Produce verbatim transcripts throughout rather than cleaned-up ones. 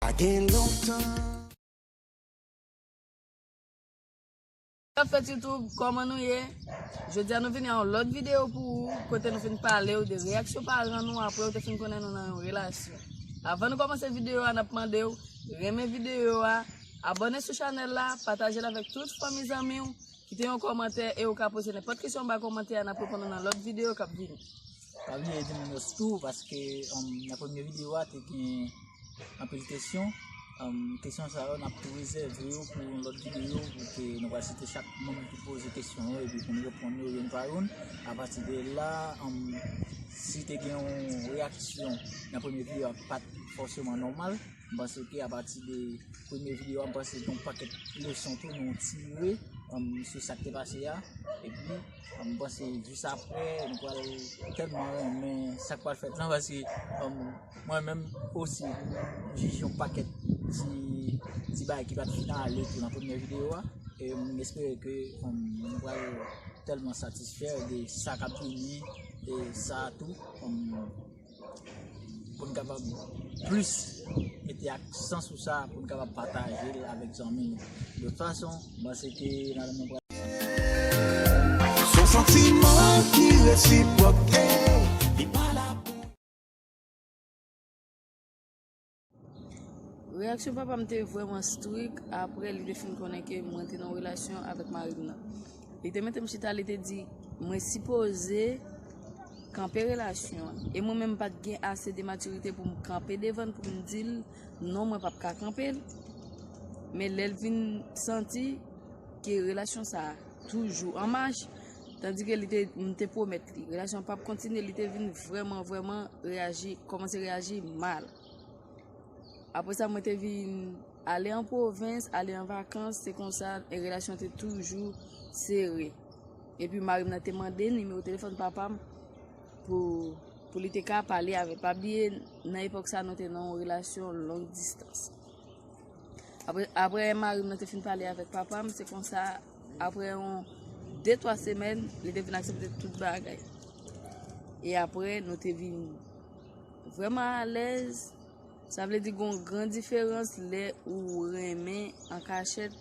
Pa gen lontan. K ap fèt YouTube, kòman nou ye? Jodi a nou vini a yon lòt videyo pou ou, kote nou vin pale w de reyaksyon paran nou apre yo te fin konnen nou nan yon relasyon. Avan nou kòmanse videyo a, n ap mande w renmen videyo a, abòne sou chanèl la, pataje l avèk tout fanmi zanmi w, kite yon kòmantè e ou ka poze nenpòt kesyon anba kòmantè a, n ap reponn ou nan lòt videyo k ap vini. Pa bliye di nou mèsi tou, paske um, nan premye videyo a te gen anpil kesyon. Um, kesyon sa yo, n ap tou rezève yo pou yon lòt videyo, pou ke nou pral site chak moun ki poze kesyon yo, epi pou nou reponn yo youn pa youn. Apati de la, um, si te gen yon reyaksyon nan premye videyo a, pa t fòseman nòmal. M panse ke apati de premye videyo a, m panse gen yon pakèt leson tou nou tire um, sou sa k te pase a. Epi, um, m panse jis apre, nou pral tèlman renmen sa k pral fèt lan, paske um, mwen menm osi, m jije yon pakèt ti, ti bagay ki pa t fin ale tou nan premye videyo a. E m espere ke um, nou pral tèlman satisfè de sa k ap vini e sa tou. Um, pou n kapab plis mete aksan sou sa, pou n kapab pataje l avèk zanmi nou. De tout fason, m panse ke madanm nan pral. Se yon santiman ki resipwòk, ey, li pa la pou. Reyaksyon papa m te vrèman strik apre li te fin konnen ke mwen te nan yon relasyon avèk mari m nan. Li te mete m chita, li te di mwen sipoze kanpe relasyon an. E mwen menm m pa t gen ase de matirite pou m kanpe devan l pou m di l non, mwen p ap ka kanpe l. Men lè l vin santi ke relasyon sa a toujou an mach, tandike li te, m te pwomèt li relasyon an p ap kontinye, li te vin vrèman, vrèman reyaji, kòmanse reyaji mal. Apre sa, mwen te vin ale an pwovens, ale an vakans, se konsa e relasyon te toujou sere. Epi mari m nan te mande nimewo telefòn papa m pou, pou li te ka pale avè l. Pa bliye, nan epòk sa, nou te nan yon relasyon long distans. Apre, apre mari m nan te fin pale avèk papa m, se konsa, apre yon de twa semèn, li te vin aksepte tout bagay. E apre, nou te vin vrèman alèz. Sa vle di gon gran diferans lè ou renmen an kachèt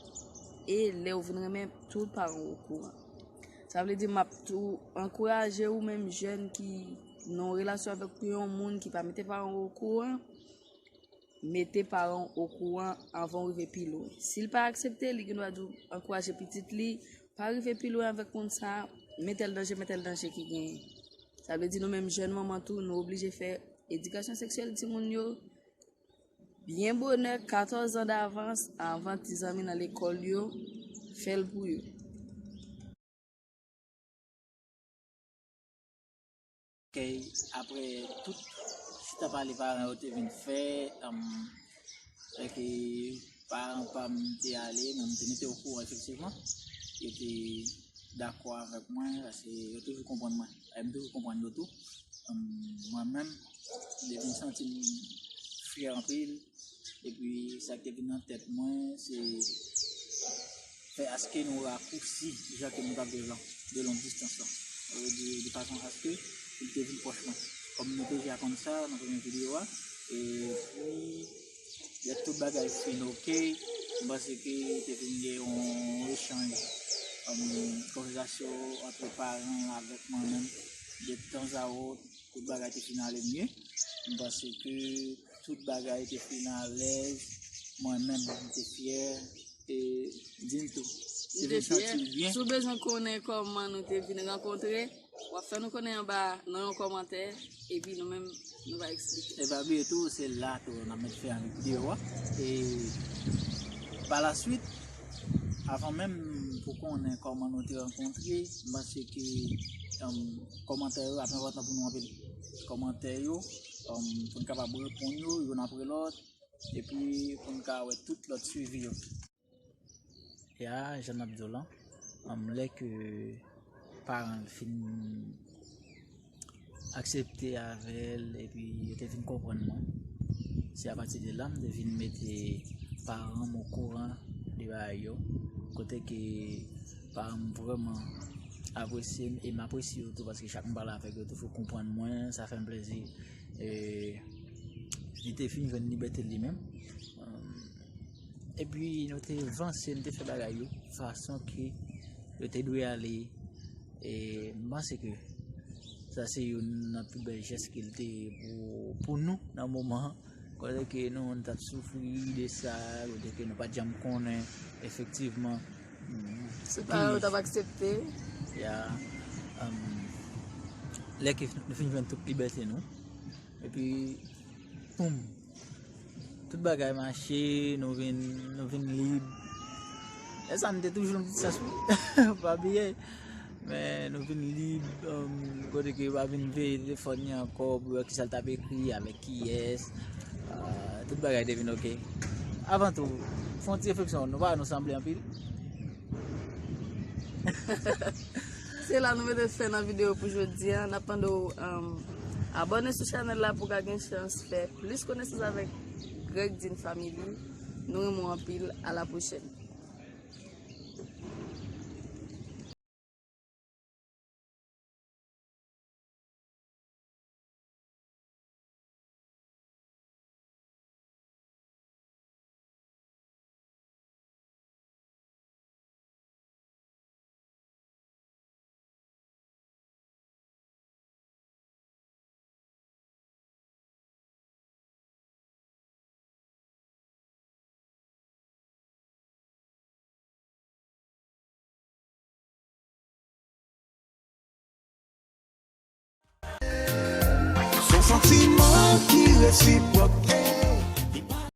e lè ou vin renmen tout paran w okouran. Sa vle di m ap tou ankouraje ou menm jèn ki nan yon relasyon avèk yon moun ki pa mete paran w okouran, mete paran w okouran anvan w rive pi lwen. Si l pa aksepte, li gen dwa di w ankouraje pitit li, pa rive pi lwen avèk moun sa, men tèl danje, men tèl danje ki genyen. Sa vle di nou menm jèn manman tou, nou oblije fè edikasyon seksyèl timoun yo byen bonè, katòz an davans, anvan ti zanmi nan lekòl yo fè l pou yo. Kèy apre tout chita pale paran yo te vin fè, um, lè ke paran pa m te ale, mwen m te mete okouran efektivman. Yo te dakò avèk mwen, paske yo toujou konprann mwen. E m toujou konprann yo tou. Um, mwen menm, m te vin santi m fyè anpil. Epi sa ki te vin nan tèt mwen, se fè aske nou rakousi jan ke nou t ap viv lan, de long distans lan. Sa vle di, de fason aske li te vin pwòch mwen. Kòm nou deja konn sa nan premye videyo a, epi lè tout bagay fin oke, m panse ke te vin gen yon echanj, um, konvèsasyon ant paran avèk mwen menm, de tanzawòt, tout bagay te fin ale mye. M panse ke tout bagay te fin alèz. Mwen menm, m te fyè. E di m tou, si w vle santi w byen. Si w bezwen konnen kòman nou te vin rankontre, w ap fè nou konnen anba nan yon kòmantè, epi nou menm, nou va eksplike. E pa bliye tou, se la tou n ap mèt fè avèk videyo a. E pa la swit, avan menm pou konnen kòman nou te rankontre, m panse ke, um, kòmantè yo ap enpòtan pou nou anpil. Kòmantè yo, um, pou n kapab reponn yo youn apre lòt, epi pou n ka wè tout lòt swivi yo. Ya, jan n ap di w lan, um, lè ke paran l fin aksepte avè l, epi yo te vin konprann mwen, se apati de la m te vin mete paran m okouran de bagay yo, kote ke paran m vrèman apresye m, e m apresye yo tou, paske chak m pale avèk yo, toujou konprann mwen, sa fè m plezi. E li te fin jwenn libète l li menm. Epi nou te vanse, nou te fè bagay yo fason ke yo te dwe ale. E m panse ke sa se youn nan pi bèl jès ke l te ye pou, pou nou nan moman an. Kote ke nou, nou t ap soufri de sa, kote ke nou pa t janm konnen efektivman. Se pa yo t ap aksepte. Ya, um, lè ke nou fin jwenn tout libète nou. Epi, poum, tout bagay mache, nou vin, nou vin lib. E sa, nou te toujou nan ti sans, wi. Pa bliye. Men nou vin lib, um, kote ke yo pa vin veye telefòn ni ankò pou wè kisa l t ap ekri, avèk kiyès. Ah, tout bagay te vin oke. Avan tou, fè yon ti refleksyon, nou pa wè nou sanble anpil? Se la nou mete fen nan videyo pou jodi a. N ap mande w, um, abòne sou chanèl la pou w ka gen chans fè plis konesans avèk Greg Dean Family. Nou renmen w anpil. A la pwochèn. Son santiman ki resipwòk.